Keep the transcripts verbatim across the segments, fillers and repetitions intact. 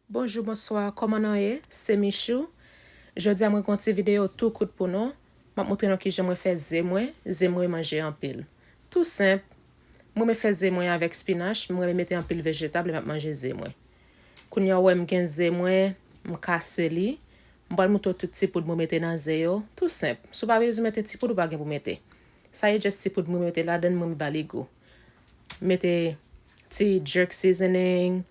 Bonjou, bonswa, kòman nou ye? Se Michou. Jodi a mwen gen yon ti videyo tou kout pou nou. M ap montre nou kijan mwen fè ze mwen, ze mwen manje anpil. Tou senp, mwen renmen fè ze mwen avèk spinach, mwen renmen mete anpil vejetab lè m ap manje ze mwen. Kounye a ou wè m gen ze mwen, m kase li. M pral montre w tout ti poud mwen mete nan ze yo. Tou senp. Si w pa bezwen mete ti poud, ou pa gen pou mete. Sa e just ti poud mwen mete ladan l, mwen ba li gou. Mete ti jerk seasoning,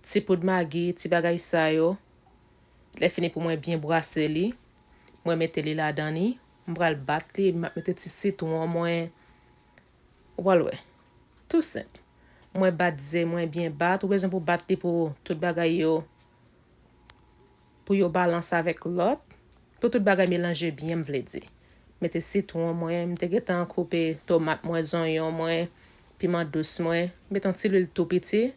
ti poud magi, ti bagay sa yo. Lè fini pou mwen byen brase li, mwen mete li ladan li. M pral bat li, m ap mete ti sitwon mwen. Ou pral wè. Tou senp. Mwen bat ze mwen byen bat. Ou bezwen pou bat li pou tout bagay yo, pou yo balanse avèk lòt. Pou tout bagay melanje byen, m vle di. Mete sitwon mwen, m te gentan koupe tomat mwen, zonyon mwen, piman dous mwen. Mete yon ti lwil tou piti.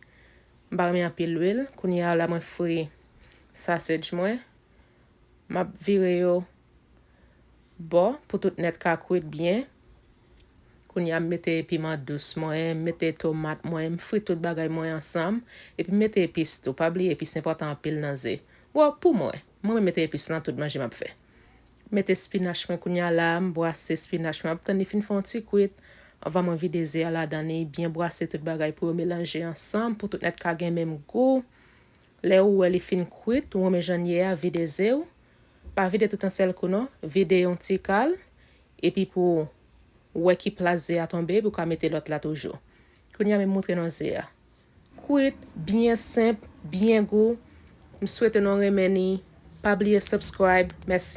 M pa renmen anpil lwil. Kounye a la mwen fri sausage mwen. M ap vire yo bò pou tout nèt ka kwit byen. Kounye a m mete piman dous mwen, m mete tomat mwen, m fri tout bagay mwen ansanm, epi m mete epis tou. Pa bliye epis enpòtan anpil nan ze. Bon, pou mwen, mwen renmen mete epis nan tout manje m ap fè. Mete spinach mwen kounye a la, m brase spinach mwen, m ap tann li fin fè yon ti kwit. Anvan mwen vide ze a ladan li, byen brase tout bagay pou yo melanje ansanm, pou tout nèt ka gen menm gou. Lè ou wè li fin kwit, ou renmen jan l ye a, vide ze w. Pa vide tout an sèl kou non, vide yon ti kal, epi pou w wè ki plas ze a tonbe, pou w ka mete lòt la toujou. Kounye a, men m montre nou ze a. Kwit, byen senp, byen gou. M swete nou renmen li. Pa bliye subscribe. Mèsi.